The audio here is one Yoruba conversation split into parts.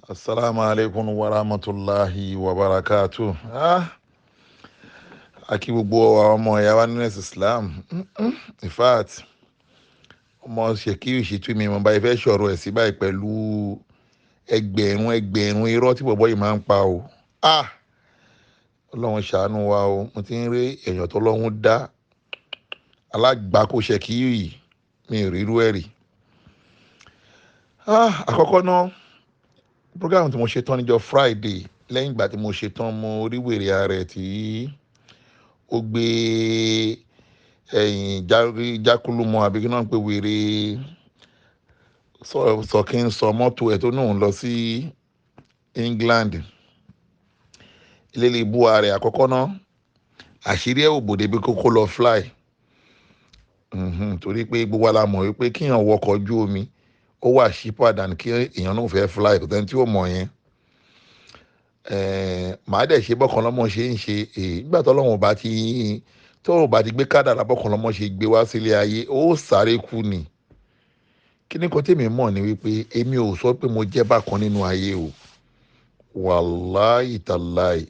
Assalamu alaikum wa rahmatulahi wa barakatu. A kí gbogbo àwọn ọmọ ìyá wa nínú ẹ̀sìn Islam. In fact, ọmọ Ṣèkíyù Ṣítù mi mo bá ifẹ́ sọ̀rọ̀ ẹ̀ sí báyìí pẹ̀lú ẹgbẹ̀rún ẹgbẹ̀rún irọ́ tí bọ̀bọ́ yìí máa ń pa o. Ọlọ́run ṣàánú wa o. Mo ti ń rí èèyàn tó lọ́hún dá alágbàkó Ṣèkíyù yìí, mi ò rírú ẹ̀ rí. Àkọ́kọ́ náà, program tí mo ṣe tán níjọ́ Friday, lẹ́yìn ìgbà tí mo ṣe tán, mo rí wèrè ara ẹ̀ tí ó gbé ẹ̀yìn jákúlùmọ́ àbí kí náà ń pè wèrè sọ kí n sọ mọ́tò ẹ̀ tó náà ń lọ sí England. Eléyìí bú ara ẹ̀ àkọ́kọ́ náà, àṣírí ẹ̀ ò bòde bí kókó lọ fly. Torí pé gbogbo wa la mọ̀ wípé kíyàn wọkọ̀ ojú omi ó wà cheaper than kí èèyàn náà fẹ́ fly, kò tẹ́ni tí ó mọ̀ yẹn. Màá dẹ̀ ṣe bọ́kàn lọ́mọ ṣe ń ṣe. Nígbà tó Ọlọ́run bá ti tó bá ti gbé kádàrá bọ́kàn lọ́mọ ṣe gbé wá sílé ayé, ó sáré kú ni. Kí ni kan tèmi mọ̀ ni wípé èmi ò sọ pé mo jẹ́ bákan nínú ayé o. Wàláì tàláì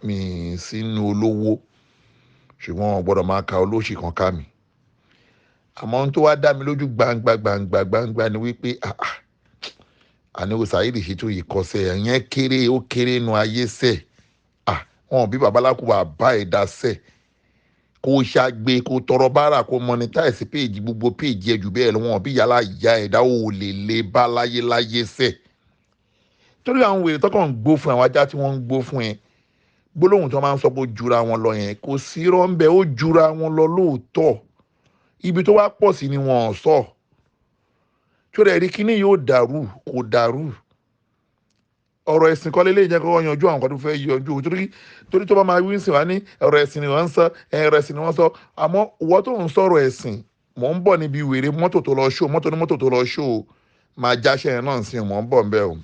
mi sínú olówó, ṣùgbọ́n wọn gbọ́dọ̀ máa ka olóṣì kan ká mi. Àmọ́ ohun tó wá dá mi lójú gbangba gbangba gbangba ni wípé àní Saheed Shittu yìí kọsẹ̀ ẹ̀yẹn kéré, ó kéré nu ayé sẹ̀. Wọn bí babaláku wà bá ẹ̀dá sẹ̀, kó ṣàgbé, kó tọrọ bára, kó monetize péèjì, gbogbo péèjì ẹ̀ jù bẹ́ẹ̀ lọ, wọn bí yàrá ìyá ẹ̀dá ò lè lè bá láyé láyé sẹ̀. Torí àwọn wèrè tọkàn ń gbó fún àwọn ajá tí wọ́n ń gbó fún ẹ, gbólóhùn tí wọ́n máa ń sọ pé ó jura wọn lọ yẹn, kò sí rọ́ńbẹ́, ó jura wọn lọ lóòótọ́. Ibi tó wá pọ̀ sí ni wọ́n sọ. Tí ó rẹ̀ rí kíní yóò dàrú, kò dàrú. Ọ̀rọ̀ ẹ̀sìn kọ́ lélẹ́yìn jẹ́ kó yanjú àwọn kan tó fẹ́ yanjú. Torí tó bá máa wí sí wa ní ọ̀rọ̀ ẹ̀sìn ni wọ́n ń sọ, ọ̀rọ̀ ẹ̀sìn ni wọ́n sọ. Àmọ́ ìwọ tó ń sọ̀rọ̀ ẹ̀sìn, mò ń bọ̀ níbi wèrè mọ́tò tó lọ ṣó, mọ́tò ní mọ́tò tó lọ ṣó, máa jáṣẹ́ yẹn náà sí, mò ń bọ̀ ńbẹ̀ o.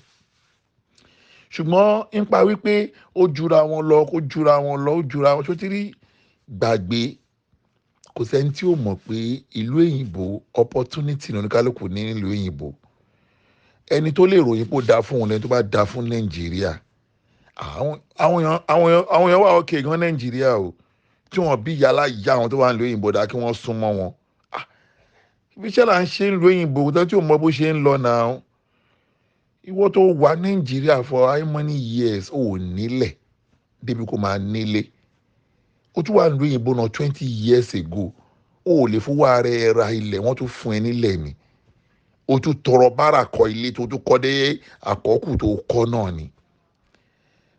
Ṣùgbọ́n nípa wípé ó jura wọn lọ, kó jura wọn lọ, ó jura wọn, ṣó ti rí gbàgbé. Kò sẹ́ni tí ó mọ̀ pé ìlú òyìnbó opportunity ní oníkálukú ní ìlú òyìnbó. Ẹni tó lè ròyìn pé ó da fún òun lẹni tó bá da fún Nàìjíríà. Àwọn èèyàn wà òkè gan Nàìjíríà o, tí wọ́n bí yàrá ìyá àwọn tó wà nílùú òyìnbó dá kí wọ́n sún mọ́ wọn. Ibi iṣẹ́ là ń ṣe nílùú òyìnbó tó tí ò mọ bó ṣe ń lọ náà. Ìwọ tó wà Nàìjíríà for how many years ò nílẹ̀ débi kó máa nílé. Ó tún wà nílùú òyìnbó náà 20 years ago, o ò lè fowó ara ẹ ra ilẹ̀, wọ́n tún fún ẹ nílẹ̀ ni. O tún tọrọ bára kọ́ ilé tó tún kọ́ dé àkọ́kù tó kọ́ náà ni.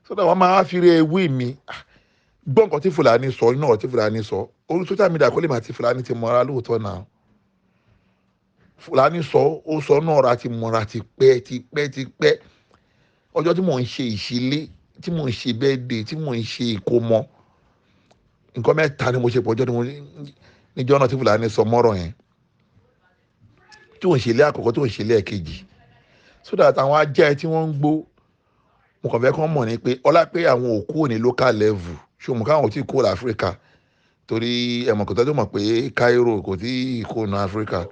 So that wọ́n máa fi rí ewé mi. Gbọ́ nǹkan tí Fúlàní sọ, iná ọ̀rọ̀ tí Fúlàní sọ. Orí social media kò lè máa ti Fúlàní ti mọ́ra lóòótọ́ náà. Fúlàní sọ, ó sọ náà ọ̀rọ̀ àti mọ́ra ti pẹ́, ti pẹ́, ti pẹ́. Ọjọ́ tí mò ń ṣe ìṣílé, tí mò ń ṣe birthday, tí mò ń ṣe ìkómọ, nǹkan mẹ́ta ni mo ṣe pọ̀ ọjọ́ tí mo níjọ́ náà tí Fúlàní sọ mọ́rọ̀ yẹn. Tí ò ń ṣe ilé àkọ́kọ́, tí ò ń ṣe ilé ẹ̀kejì. So that àwọn ajá ẹ tí wọ́n ń gbó, mo kàn fẹ́ kán mọ̀ ni pé ọlá pé àwọn òkú ò ní local level. Ṣé o mọ̀ káwọn ò tí ì kúrò láfíríkà? Torí ẹ mọ̀ kò tọ́jú mọ̀ pé Cairo kò tí ì kúrò ní Áfíríkà.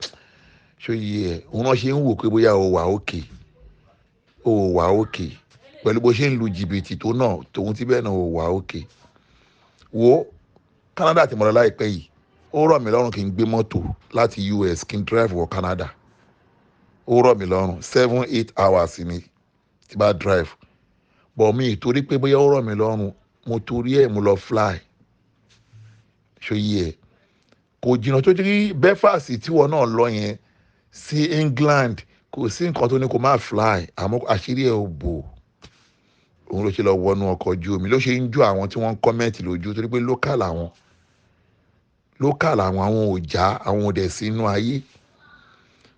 Ṣé iye ẹ̀? Òun náà ṣe ń wò pé bóyá o wà òkè. O wà òkè. Pẹ̀lú bó ṣe ń lu jìbìtì tó náà, tòun tí bẹ́ẹ̀ náà o wà òkè. Wo Canada tí mo lọ láìpẹ́ yìí, ó rọ̀ mí lọ́rùn kí n gbé mọ́tò láti US kí n drive wọ Canada. Ó rọ̀ mí lọ́rùn 7-8 hours ni tí bá drive. But mi torí pé bóyá ó rọ̀ mí lọ́rùn, mo torí ẹ̀ mo lọ fly. Ṣé iye ẹ̀? Kò jìnnà tó rí Belfast tí wọ́n náà lọ yẹn sí England, kò sí nǹkan tó ní kó má fly, àmọ́ àṣírí ẹ̀ ò bò. Òun ló ṣe lọ wọnú ọkọ̀ ojú omi, ló ṣe ń jó àwọn tí wọ́n ń comment lójú torí pé local àwọn. Local àwọn, àwọn ò já, àwọn ò dẹ̀ sí inú ayé.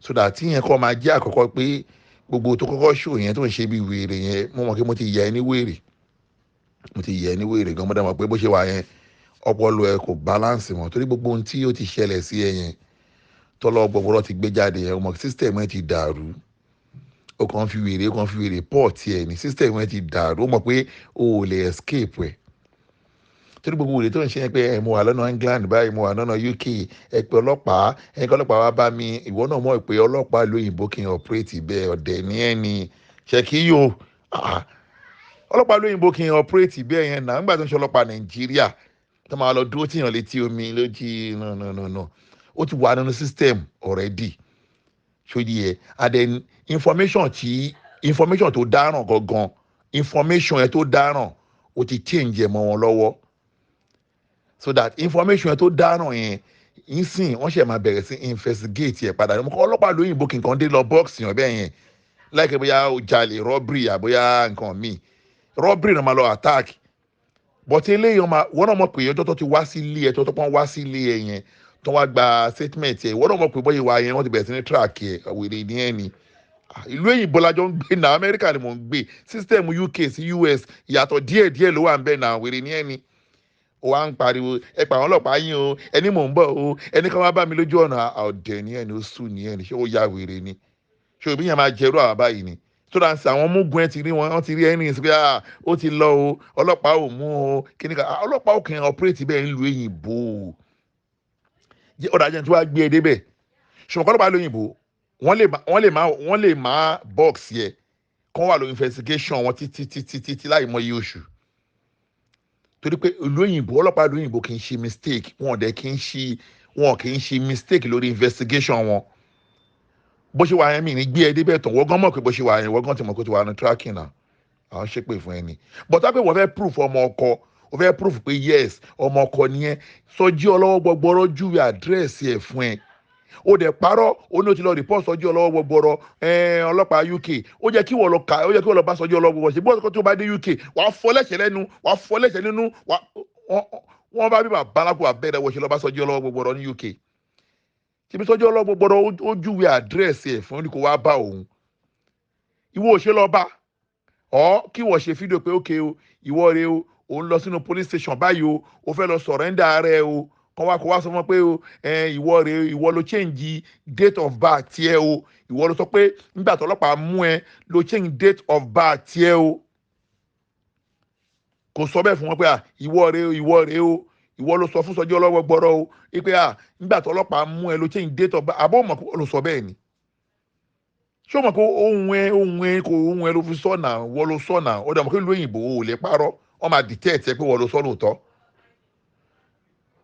So that tí yẹn kọ́ máa jẹ́ àkọ́kọ́ pé gbogbo tó kọ́kọ́ show yẹn tó ń ṣe bí wèrè yẹn, mo mọ̀ pé mo ti yẹ ẹ ní wèrè. Mo ti yẹ ẹ ní wèrè gan, mo dẹ̀ mọ̀ pé bó ṣe wà yẹn, ọpọlọ ẹ kò balance mọ́ torí gbogbo ohun tí ó ti ṣẹlẹ̀ sí ẹ yẹn, tọ́lọ́ gbogbo ti gbé jáde yẹn, o mọ̀ system ẹ ti dàrú. Ó kàn fi wèrè, ó kàn fi wèrè port ẹ ní, system ẹ ti dàrú, ó mọ̀ pé o ò lè escape ẹ. Torí gbogbo wèrè tó ń ṣe yẹn pé ẹ mo wà lọ́nà England báyìí, mo wà lọ́nà UK, ẹ pé ọlọ́pàá, ẹ kí ọlọ́pàá wá bá mi, ìwọ náà mọ̀ pé ọlọ́pàá lóyìnbó kì í operate bẹ́ẹ̀, ọ̀dẹ̀ ní ẹ ni. Ṣèkíyù Ah, ọlọ́pàá lóyìnbó kì í operate bẹ́ẹ̀ yẹn náà. Nígbà tó ń ṣe ọlọ́pàá Nàìjíríà tó máa lọ dúró tìyàn létí omi lójì. No, no, no, no, ó ti wà nínú system already. Ṣó yé ẹ? And then information tí information tó dáràn gangan, information yẹn tó dáràn, ó ti change ẹ̀ mọ́ wọn lọ́wọ́, so that information yẹn tó dáràn yẹn ìsìn, wọ́n ṣe máa bẹ̀rẹ̀ sí investigate ẹ̀ padà. Ọlọ́pàá lóyìnbó kì í kàn dé lọ box yàn bẹ́ẹ̀ yẹn láìpẹ́, bóyá ó jalè, robbery, àbóyá nǹkan míì. Robbery náà máa lọ attack, but eléyìí wọ́n náà mọ̀ pé ọjọ́ tó ti wá sí ilé ẹ̀, tó pọ́n wá sí ilé ẹ̀ yẹn, tó wá gba statement ẹ̀, wọ́n náà mọ̀ pé bóyá ìwà yẹn, wọ́n ti bẹ̀rẹ̀ sí ní track ẹ̀. Wèrè ní ẹ̀ ni. Ìlú òyìnbó la jọ ń gbé náà. Amẹ́ríkà ni mò ń gbé. System UK sí US, ìyàtọ̀ díẹ̀ díẹ̀ ló wà ń bẹ̀ náà. Wèrè ní ẹ̀ ni. Ó wá ń pariwo, "Ẹ pa àwọn ọlọ́pàá yín o, ẹni mò ń bọ̀ o, ẹni kan wá bá mi lójú ọ̀nà." Ọ̀dẹ̀ ní ẹ̀ ni, ó sùn ní ẹ̀ ni. Ṣé ó ya wèrè ni? Ṣé òbí yẹn máa jẹ́rú àwa báyìí ni? Tó dáa sí àwọn mugun ẹ ti rí wọn, wọ́n ti rí ẹni sí pé ó ti lọ o, ọlọ́pàá ò mú o. Kíní kan ọlọ́pàá ò kì í operate bẹ́ẹ̀ ń lu èyìnbó. Ọ̀dà jẹ́ tí wàá gbé e débẹ̀. Ṣùgbọ́n ọlọ́pàá lóyìnbó, wọ́n lè má box yẹ kán wà lórí investigation wọn títí títí títí láì mọ iye oṣù, torí pé ìlú òyìnbó, ọlọ́pàá ìlú òyìnbó kì í ṣe mistake. Wọn dẹ̀ kì í ṣe, wọn kì í ṣe mistake lórí investigation wọn. Bó ṣe wà yẹn, mi ní gbé ẹ débẹ̀ tán. Wọ́n gan mọ̀ pé bó ṣe wà yẹn, wọ́n gan ti mọ̀ pé ó ti wà ní tracking náà. Àwọn ṣépè fún ẹni, but pé wọ́n fẹ́ proof ọmọ ọkọ, wọ́n fẹ́ proof pé yes, ọmọ ọkọ nìyẹn. Sọjí Ọlọ́wọ́ Gbọgbọrọ júwe àdírẹ́sì ẹ̀ fún ẹ, ó dẹ̀ parọ́, ó ní ó ti lọ report Sọjí Ọlọ́wọ́ Gbọgbọrọ ọlọ́pàá UK. Ó jẹ́ kí wọ́n lọ kà, ó jẹ́ kí wọ́n lọ bá Sọjí Ọlọ́wọ́ Gbọgbọrọ ṣe bí wọ́n tó bá dé UK, wàá fọ́ lẹ́sẹ̀ lẹ́nu, wàá fọ́ lẹ́sẹ̀ nínú. Wọ́n bá bí bàbá alákùn abẹ́rẹ́ wọ́n ṣe lọ bá Sọjí Ọlọ́wọ́ Gbọgbọrọ ní UK. Ṣebí Sọjí Ọlọ́wọ́ Gbọgbọrọ ó júwe àdírẹ́sì ẹ̀ fún ní kó wá bá òun. Ìwọ ò ṣe lọ bá ọ, kí wọ́n ṣe fídíò pé ókè o, ìwọ rẹ o, òun lọ sínú police station báyìí o, ó fẹ́ lọ surrender rẹ o. Kàn wá kó wá sọ fún wọn pé o, ìwọ rẹ, ìwọ ló change date of birth tiẹ̀ o. Ìwọ ló sọ pé nígbà tó ọlọ́pàá mú ẹ ló change date of birth tiẹ̀ o. Kò sọ bẹ́ẹ̀ fún wọn pé à, ìwọ rẹ o, ìwọ rẹ o, ìwọ ló sọ fún Sọjí Ọlọ́wọ́ Gbọ́rọ̀ o pé à, nígbà tó ọlọ́pàá mú ẹ ló change date of birth. Àbọ̀ mọ̀ kó ló sọ bẹ́ẹ̀ ni? Ṣé o mọ̀ pé ohun ẹ kò ohun ẹ ló fi sọ̀nà? Wọ́n ló sọ̀nà. Ó dẹ̀ mọ̀ pé ìlú òyìnbó ò lè parọ́, wọ́n máa detect ẹ pé wọ́n ló sọ lóòótọ́.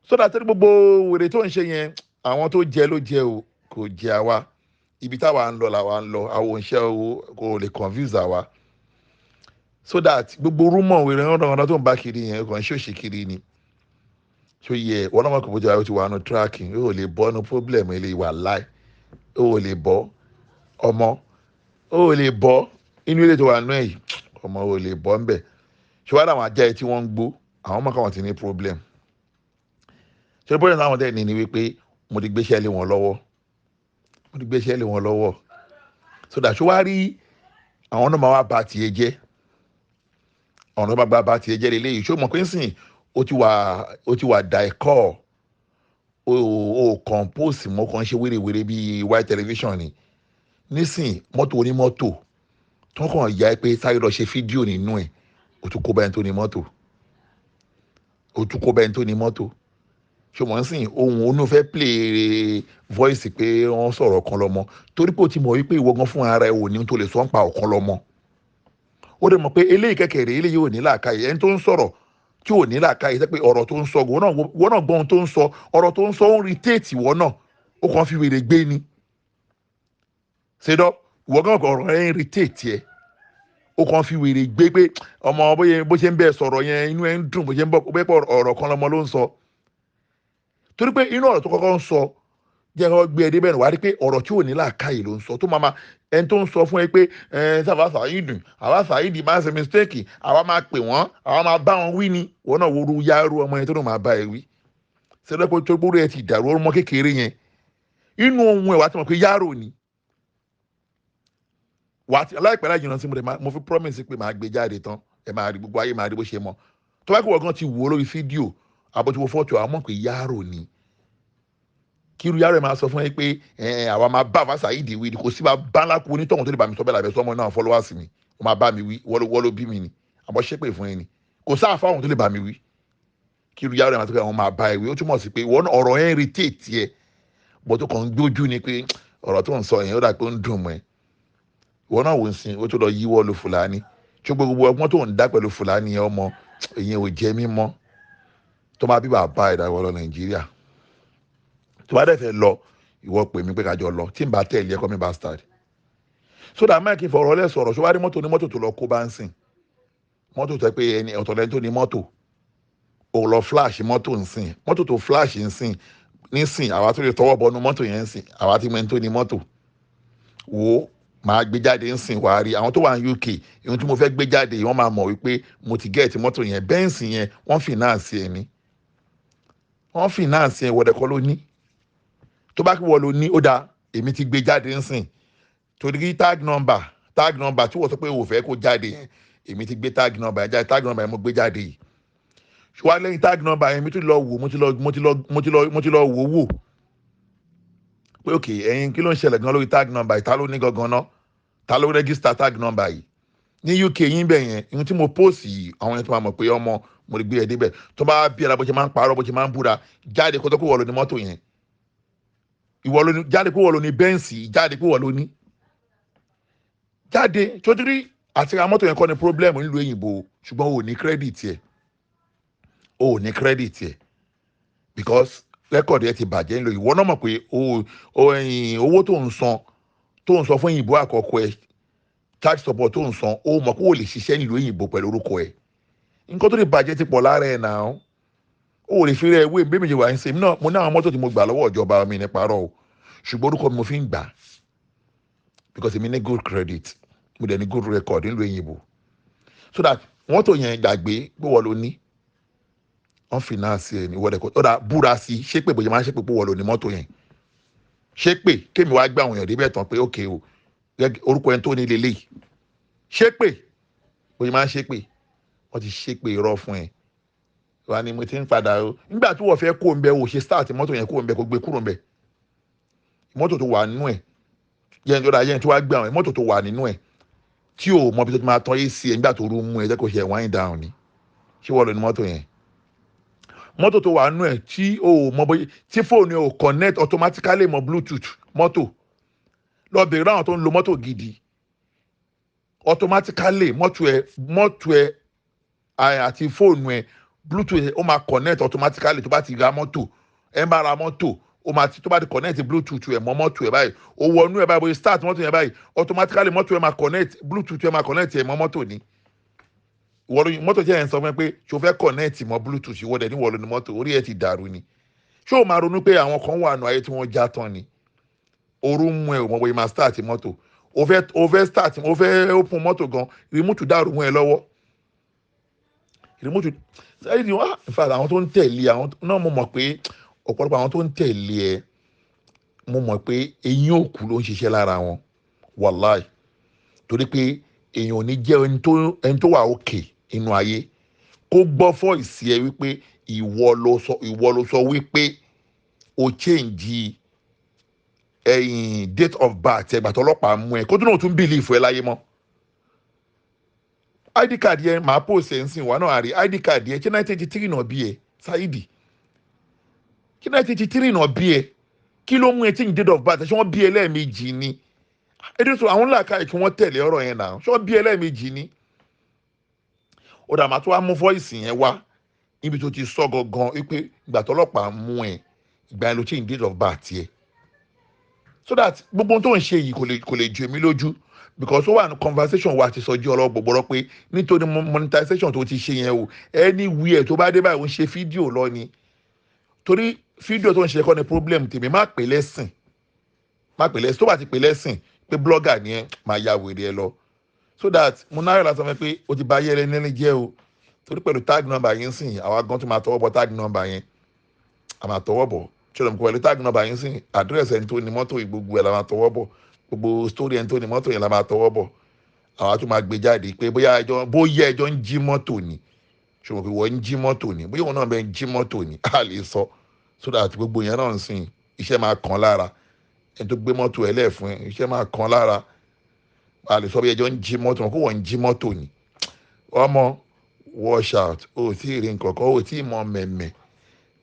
Sódà tí gbogbo wèrè tó ń ṣe yẹn, àwọn tó jẹ ló jẹ o, kò jẹ àwa. Ibi táwa ń lọ làwa ń lọ. Àwọn òǹṣẹ́ owó kò lè confuse àwa, so that gbogbo rumour wèrè ọ̀nà tó ń bá kiri yẹn kàn ń ṣòṣì kiri ni. Ṣó yẹ wọn náà mọ̀ pé bójú àwọn ti wà nù tracking, ó lè bọ́ nu problem ilé ìwà láì, ó lè bọ́ ọmọ, ó lè bọ́ inú ilé tó wà nù ẹ̀ yìí ọmọ, ó lè bọ́ ńbẹ̀. Ṣé wàá àwọn ajá yìí tí wọ́n ń gbó, àwọn ọmọ káwọn ti ní problem. Ṣé problem táwọn tẹ̀ ní ni wípé mo ti gbéṣẹ́ lé wọn lọ́wọ́, mo ti gbéṣẹ́ lé wọn lọ́wọ́, so that ṣé wàá rí àwọn náà máa wá ba tiẹ̀ jẹ́, àwọn náà máa bá tiẹ̀ jẹ́ lélẹ́yìí. Ṣé o mọ̀ pé nsìn ó ti wà dàíkọ́, o compose mọ́ kàn ṣe wérewère bíi white television ni nísìn. Mọ́tò onímọ́tò tó kàn ya ẹ pé sáré lọ ṣe fídíò nínú ẹ̀, o tún kó báyìí tó ní mọ́tò, o tún kó báyìí tó ní mọ́tò. Ṣé o mọ̀ nísìn ohun onú fẹ́ play voice pé wọ́n sọ̀rọ̀ kan lọ́mọ, torí pé o ti mọ̀ wípé ìwọ gan fún ara ẹ ò ní tó lè sọ ń pa ọ̀kan lọ́mọ. Ó dẹ̀ mọ̀ pé eléyìí kẹ̀kẹ́rẹ́, eléyìí ò ní làákàyè. Ẹni tó ń sọ̀rọ̀ tí ò ní làákàyè, sẹ́ pé ọ̀rọ̀ tó ń sọ, wọ́n náà gbọ́ ohun tó ń sọ. Ọ̀rọ̀ tó ń sọ, ó ń irritate ìwọ náà, ó kàn fi wèrè gbé ni. Ṣèdọ́ ìwọ gan ọ̀rọ̀ rẹ̀ ń irritate ẹ, ó kàn fi wèrè gbé pé ọmọ bó ṣe ń bẹ́ẹ̀ sọ̀rọ̀ yẹn, inú ẹ ń dùn, bó ṣe ń bọ̀ pé ọ̀rọ̀ kan lọmọ ló ń sọ, torí pé inú ọ̀rọ̀ tó kọ́kọ́ ń sọ jẹ́ kó gbé ẹ débẹ̀ nù, wá rí pé ọ̀rọ̀ tí ò ní làákàyè ló ń sọ. Tó máa ma ẹni tó ń sọ fún ẹ pé ẹ sábà Saheed, àwa Saheed máa ń ṣe mistake, àwa máa pè wọ́n, àwa máa bá wọn wí ni. Wọn náà woru yárú ọmọ yẹn tó náà máa bá ẹ wí sẹ́dọ̀ pé tó gbórí ẹ ti dàrú. Ọmọ kékeré yẹn, inú ohun ẹ̀ wá ti mọ̀ pé yárò ni. Wà á ti aláìpẹ́ láì jìnnà sí mo fi promise pé màá gbé jáde tán, ẹ máa rí, gbogbo ayé máa rí bó ṣe mọ. Tó bá kí wọ́n gan ti wò ó lórí fídíò àbótiwo fọ́tò, àwọn mọ̀ pé yárò ni. Kí irú yàrá ẹ máa sọ fún ẹ pé ẹ àwa máa bá àfa Saheed wí ni, kò sí bá bá kú onítọ̀hún tó lè bá mi sọ bẹ́ẹ̀ lábẹ́ sọmọ náà. Followers mi, wọ́n máa bá mi wí, wọ́n ló bí mi ni, àbọ̀ ṣépè fún ẹ ni. Kò sáà fáwọn tó lè bá mi wí. Kí irú yàrá ẹ máa sọ pé àwọn máa bá ẹ wí, ó túmọ̀ sí pé wọ́n ọ̀rọ̀ ẹ ń irritate ẹ bọ́, tó kàn ń gbójú ni pé ọ̀rọ̀ tó ń sọ yẹn, ó dà pé ó ń dùn mọ́ ẹ. Ìwọ náà wò ń sin, ó tó lọ yíwọ́ lu Fúlàní. Ṣé gbogbo ọgbọ́n tó ń dá pẹ̀lú Fúlàní yẹn, ọmọ ìyẹn ò jẹ́ mímọ́. Tó máa bí bàbá ìdáwọ́ lọ Nàìjíríà, tó bá dẹ̀ fẹ́ lọ, ìwọ pè mí pé kájọ lọ. Tí n bá tẹ̀lé ẹ̀kọ́ mi bastard. So that Mike fọ̀rọ̀ lẹ̀ sọ̀rọ̀. Ṣé wàá rí mọ́tò ní mọ́tò tó lọ kó bá ń sìn, mọ́tò tó pé ẹni ọ̀tọ̀ lẹ́ni tó ní mọ́tò, ò lọ flash mọ́tò ń sìn, mọ́tò tó flash ń sìn nísìn, àwa tó lè tọwọ́ bọnú mọ́tò yẹn ń sìn, àwa ti mọ ẹni tó ní mọ́tò. Wo, màá gbé jáde ń sìn, wàá rí àwọn tó wà ní UK. Ohun tí mo fẹ́ gbé jáde, wọ́n máa mọ̀ wípé mo ti get mọ́tò yẹn. Benz yẹn, wọ́n finance ẹ̀ ní, wọ́n finance ẹ̀. Wọ́dẹ̀kọ́ ló ní. Tó bá kí wọ́n ló ní, ó dáa, èmi ti gbé jáde ń sìn, torí tag number tí wọ́n sọ pé o fẹ́ kó jáde yẹn, èmi ti gbé tag number yẹn jáde. Tag number yẹn mo gbé jáde yìí. Ṣùgbọ́n lẹ́yìn tag number yẹn, mi tún lọ wò, mo ti lọ wò pé ok, ẹ̀yin, kí ló ń ṣẹlẹ̀ gan lórí tag number yìí? Ta ló ní gangan náà? Ta ló register tag number yìí ní UK yín bẹ̀ yẹn? Ohun tí mo post yìí, àwọn yẹn tó máa mọ̀ pé ọmọ mo lè gbé ẹ débẹ̀. Tó bá bí ara bó ṣe máa ń parọ́, bó ṣe máa ń búra jáde, kó tó kó wọ́n ló ní mọ́tò yẹn, ìwọ ló ní. Jáde kó wọ́n ló ní Benz, jáde kó wọ́n ló ní, jáde. Sotiri àti ra mọ́tò yẹn kọ́ ni problem nílùú òyìnbó, ṣùgbọ́n o ò ní credit yẹ, o ò ní credit yẹ, because record yẹn ti bàjẹ́ nílò. Ìwọ náà mọ̀ pé o ẹ̀yìn owó tó ń san fún òyìnbó àkọ́kọ́ ẹ, child support tó ń san, o mọ̀ pé o lè ṣiṣẹ́ nílùú òyìnbó pẹ̀lú orúkọ ẹ̀. Nǹkan tó lè bàjẹ́ ti pọ̀ lára ẹ̀ náà. O lè fi rẹ̀ wé bí méjì wà ń ṣe. Náà mo ní àwọn mọ́tò tí mo gbà lọ́wọ́ ìjọba mi ní parọ́ o, ṣùgbọ́n orúkọ mi mo fi ń gbà, because èmi ní good credit, mo dẹ̀ ní good record nílùú òyìnbó. So that mọ́tò yẹn, gbàgbé pé wọ́n ló ní, wọ́n finance ẹ̀ ní wọ́n dẹ̀ kó dà búra sí. Ṣépè bóyá máa ń ṣépè pé wọ́n ló ní mọ́tò yẹn, ṣépè kémi wá gbé àwọn èèyàn débẹ̀ tán pé ok o, orúkọ ẹni tó ní lélẹ́yìí. Ṣépè bóyá máa ń ṣépè, wọ́n ti ṣépè irọ́ fún ẹ. Wà ní mo ti ń padà o. Nígbà tí wọ́n fẹ́ kó ń bẹ, o ṣe start mọ́tò yẹn, kó ń bẹ, kó gbé kúrò ń bẹ. Mọ́tò tó wà nínú ẹ̀ yẹn tó dáa yẹn tó wá gbé àwọn mọ́tò tó wà nínú ẹ̀ tí o mọ bí tó ti máa tán AC ẹ̀ nígbà tó rú mú ẹ jẹ́ kó ṣe wind down ni. Ṣé wọ́n lò ní mọ́tò yẹn? Mọ́tò tó wà nínú ẹ̀ tí o mọ bóyá tí fóònù ẹ̀ ò connect automatically mọ́ Bluetooth mọ́tò. Lọ bèrè àwọn tó ń lo mọ́tò gidi. Automatically mọ́tò ẹ̀ àti fóònù ẹ̀, Bluetooth ẹ̀ ó máa connect automatically. Tó bá ti ra mọ́tò, ẹ̀ ń bá ra mọ́tò, ó máa ti tó bá ti connect Bluetooth ẹ̀ mọ́ mọ́tò ẹ̀ báyìí, ó wọnú ẹ̀ báyìí, bóyá start mọ́tò yẹn báyìí, automatically mọ́tò ẹ̀ máa connect, Bluetooth ẹ̀ máa connect ẹ̀ mọ́ mọ́tò ni. Ìwọ ló mọ́tò tí ẹ̀ ń sọ fún ẹ pé ṣo fẹ́ connect mọ́ Bluetooth. Ìwọ dẹ̀ ní ìwọ ló ní mọ́tò. Orí ẹ̀ ti dàrú ni. Ṣé o máa ronú pé àwọn kan wà nù ayé tí wọ́n já tán ni? Ooru ń mú ẹ, ò mọ̀ bóyá máa start mọ́tò. O fẹ́ start, o fẹ́ open mọ́tò gan, remote dàrú mọ́ ẹ lọ́wọ́. Remote sẹ́yìn wá. In fact, àwọn tó ń tẹ̀lé àwọn náà, mo mọ̀ pé ọ̀pọ̀lọpọ̀ àwọn tó ń tẹ̀lé ẹ, mo mọ̀ pé eyín òkú ló ń ṣiṣẹ́ lára wọn, wàláì. Torí pé èèyàn ò ní jẹ́ ẹni tó wà òkè inú ayé kó gbọ́ voice ẹ wípé ìwọ ló sọ wípé o change ẹ̀yìn date of birth ẹgbà tó ọlọ́pàá mú ẹ, kó tún náà tún believe ẹ láyé mọ́. ID card yẹn, màá post ẹ̀ ń sìn wà náà, àrí ID card yẹn. Ṣé 1983 náà bí ẹ, Saidi? Ṣé 1983 náà bí ẹ? Kí ló mú ẹ change date of birth? Ṣé wọ́n bí ẹ lẹ́ẹ̀mejì ni? Èdè tó àwọn làákàyè kí wọ́n tẹ̀lé ọ̀rọ̀ yẹn náà. Ṣé wọ́n bí ẹ lẹ́ẹ̀mejì ni? Ó dà, máa tó wá mú voice yẹn wá níbi tó ti sọ gangan wípé ìgbà tọ́lọ́pàá mú ẹ, ìgbà yẹn ló change date of birth yẹ, so that gbogbo ohun tó ń ṣe yìí kò lè ju èmi lójú, because ó wà ní conversation wa ti sọjú ọlọ́wọ́ gbogbo pé nítorí monetization tó ti ṣe yẹn o, anywhere tó bá dé báyìí, ó ń ṣe fídíò lọ ni. Torí fídíò tó ń ṣe kọ́ ni problem tèmi. Má pè lẹ́sìn, má pè lẹ́sìn. Tó bá ti pè lẹ́sìn pé blogger ni ẹ, máa ya wèrè ẹ lọ. So that mo náírà lásán fẹ́ pé o ti bà ayé ẹlẹ́ni jẹ́ o, torí pẹ̀lú tag number yẹn sìn, àwa gan tún máa tọwọ́ bọ tag number yẹn, a máa tọwọ́ bọ̀. Ṣọlá mi kò pẹ̀lú tag number yẹn sìn, address ẹni tó ní mọ́tò yìí, gbogbo ẹ̀ la máa tọwọ́ bọ̀. Gbogbo story ẹni tó ní mọ́tò yẹn la máa tọwọ́ bọ̀. Àwa tún máa gbé jáde pé bóyá ẹjọ́ ń jí mọ́tò ni. Ṣùgbọ́n pé wọ́n ń jí mọ́tò ni, bóyá òun náà bẹ́ẹ̀ ń jí mọ́tò ni, a lè sọ. So that gbogbo yẹn náà ń sìn, iṣẹ́ máa kàn lára ẹni tó gbé mọ́tò ẹ̀ lẹ́ẹ̀fún ẹ, iṣẹ́ máa kàn lára. A lè sọ bí ẹjọ́ ń jí mọ́tò wọn, kó wọ́n ń jí mọ́tò ni. Ọmọ, wash out. O ò tí ì rí nǹkan kan, o ò tí ì mọ mẹ̀mẹ̀.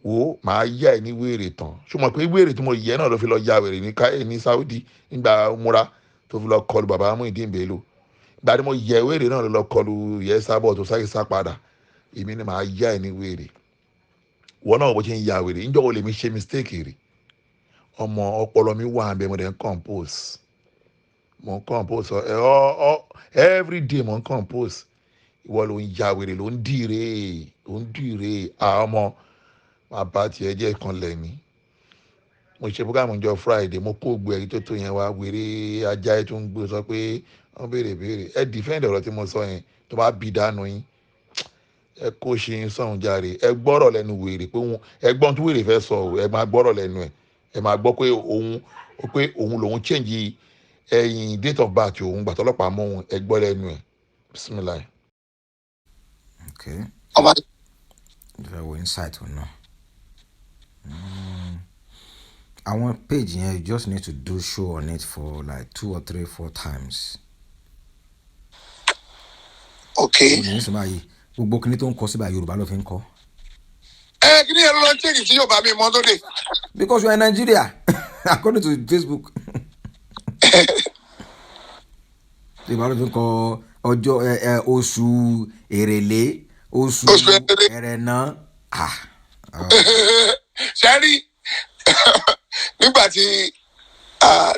Wo, màá yá ẹ ní wèrè tán. Ṣùgbọ́n pé wèrè tí mo yẹ náà ló fi lọ ya wèrè ní káyé ní Saudi nígbà múra tó fi lọ kọlu bàbá Muyideen Bello. Ìgbà tí mo yẹ wèrè náà ló lọ kọlu yẹ sábọ̀ tó sáré sá padà. Èmi ni màá yá ẹ ní wèrè. Wọ́n náà bó ṣe ń ya wèrè. Ǹjọ́ wo lèmi ṣe mistake rí? Ọmọ ọpọlọ mi wà ń bẹ, mo dẹ̀ ń compose. Mo ń compose ẹ ọ ọ every day mo ń compose. Ìwọ ló ń ya wèrè, ló ń dìre, ló ń dìre. À ọmọ bàbá tiẹ̀ jẹ́ kan lẹ́ni. Mo ṣe program ọjọ́ Friday, mo kó gbogbo ẹ̀rí tó tó yẹn wá. Wèrè ajá ẹ̀ tó ń gbé sọ pé wọ́n béèrè béèrè. Ẹ defend ọ̀rọ̀ tí mo sọ yẹn, tó bá bí dànù yín. Ẹ kó ṣe ń sọ̀hún járe. Ẹ gbọ́rọ̀ lẹ́nu wèrè pé òun, ẹ gbọ́n tí wèrè fẹ́ sọ o, ẹ máa gbọ́rọ̀ lẹ́nu ẹ̀. Ẹ máa gbọ́ pé òun lòun change ẹ̀yìn date of birth òun gbà tọ́lọ́pàá mú òun. Ẹ gbọ́ lẹ́nu ẹ̀. Bismillah. Okay. Ọba. Ìfẹ́ wo insight òun náà. Àwọn page yẹn, you just need to do show on it for like two or three, four times. Ok. Òun ní sọ báyìí, gbogbo kinní tó ń kọ síbà, Yorùbá ló fi ń kọ. Ẹ kí ni ẹ lọ change sí Yorùbá mi mọ́ tó dé? Because you are in Nigeria, according to Facebook. Yorùbá ló fi ń kọ ọjọ́ ẹ ẹ oṣù Èrèlé, oṣù Oṣù Èrèlé. Ẹrẹ̀nà. Ah. Sẹ́rí nígbà tí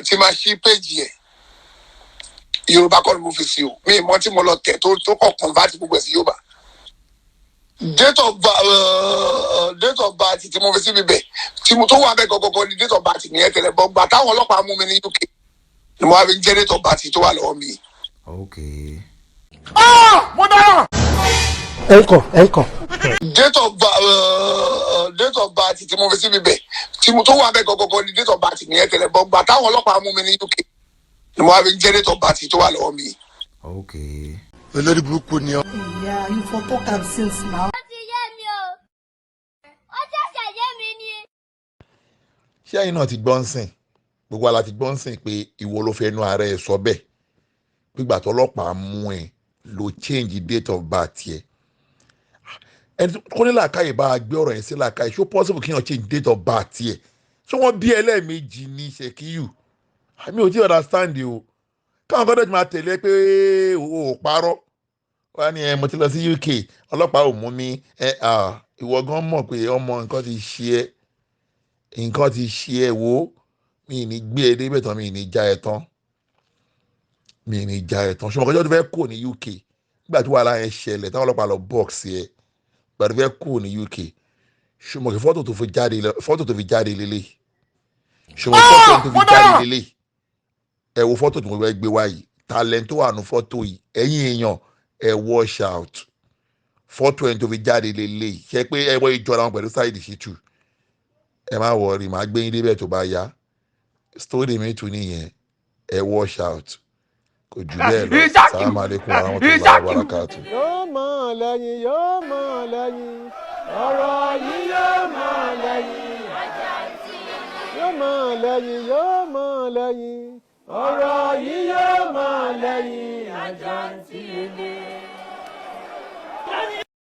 tí máa ṣí péjì yẹn, Yorùbá kọ́ ni mo fi sí o. Mi ìmọ̀ tí mo lọ tẹ̀ tó kọ̀ convert gbogbo ẹ̀ sí Yorùbá. Date of birth tí mo fi síbi bẹ̀ tí mo tó wà bẹ́ẹ̀ gọ́gọ́gọ́ ni date of birth mi yẹn tẹ́lẹ̀ bọ́. Gbà táwọn ọlọ́pàá mú mi ní UK ni mo wá fi ń jẹ́ date of birth tó wà lọ́wọ́ mi. Okay. Ẹ̀ńkọ̀ ẹ̀ńkọ̀. Date of birth tí mo fi síbi bẹ̀ tí mo tó wà bẹ́ẹ̀ gọ́gọ́gọ́ ni date of birth mi yẹn tẹ́lẹ̀ bọ́. Gbà táwọn ọlọ́pàá mú mi ní UK ni mo wá fi ń jẹ́ date of birth tó wà lọ́wọ́ mi. Okay. Olórí burúkú ni ọ. Yeah, you for talk am since now. Ó ti yé mi o, ó ṣẹ̀ṣẹ̀ yé mi ni. Ṣé ẹ̀yin náà ti gbọ́ ń sìn? Gbogbo wa la ti gbọ́ ń sìn pé ìwọ ló fẹ́ nu ara ẹ̀ sọ bẹ́ẹ̀ gbígbà tọ́lọ́pàá mú ẹ ló change date of birth yẹ. Ẹni tó kó ní làákàyè bá a gbé ọ̀rọ̀ yẹn sí làákàyè, ṣó possible kí yàn change date of birth yẹ? Ṣé wọ́n bí ẹlẹ́ẹ̀mejì ní Ṣèkíyù? Mi ò tí understand o. Káwọn kọ́dọ̀ ti máa tẹ̀lé pé o ò parọ́. Wọ́n á ní ẹ mo ti lọ sí UK, ọlọ́pàá ò mú mi. Ẹ ìwọ gan mọ̀ pé ọmọ, nǹkan ti ṣe ẹ́, nǹkan ti ṣe ẹ́. Wo, mi ì ní gbé e débẹ̀ tán, mi ì ní já ẹ tán, mi ì ní já ẹ tán. Ṣùgbọ́n ọjọ́ tó fẹ́ kúrò ní UK, nígbà tí wàhálà yẹn ṣẹlẹ̀, táwọn ọlọ́pàá lọ box ẹ, ìgbà tó fẹ́ kúrò ní UK, ṣùgbọ́n kí fọ́tò tó fi jáde lélẹ̀, ṣùgbọ́n fọ́tò tó fi jáde lélẹ̀. Ẹ wo fọ́tò tó fẹ́ gbé wáyìí, talent tó wà nù fọ́tò yìí. Ẹ̀yin èèyàn, ẹ watch out. Fọ́tò ẹni tó fi jáde lélẹ̀ ṣe pé ẹ wọ́n ìjọra wọn pẹ̀lú Saheed Shittu. Ẹ má worry, màá gbé yín débẹ̀ tó bá yá. Story mi tún nìyẹn. Ẹ watch out, kò jù bẹ́ẹ̀ lọ. Salamu aleykum wa rahmatulahi wa barakatu. Yóò mọ̀ lẹ́yìn, yóò mọ̀ lẹ́yìn, ọ̀rọ̀ yìí yóò mọ̀ lẹ́yìn, yóò mọ̀ lẹ́yìn, yóò mọ̀ lẹ́yìn, ọ̀rọ̀ yìí yóò mọ̀ lẹ́yìn àjàǹtí ilé.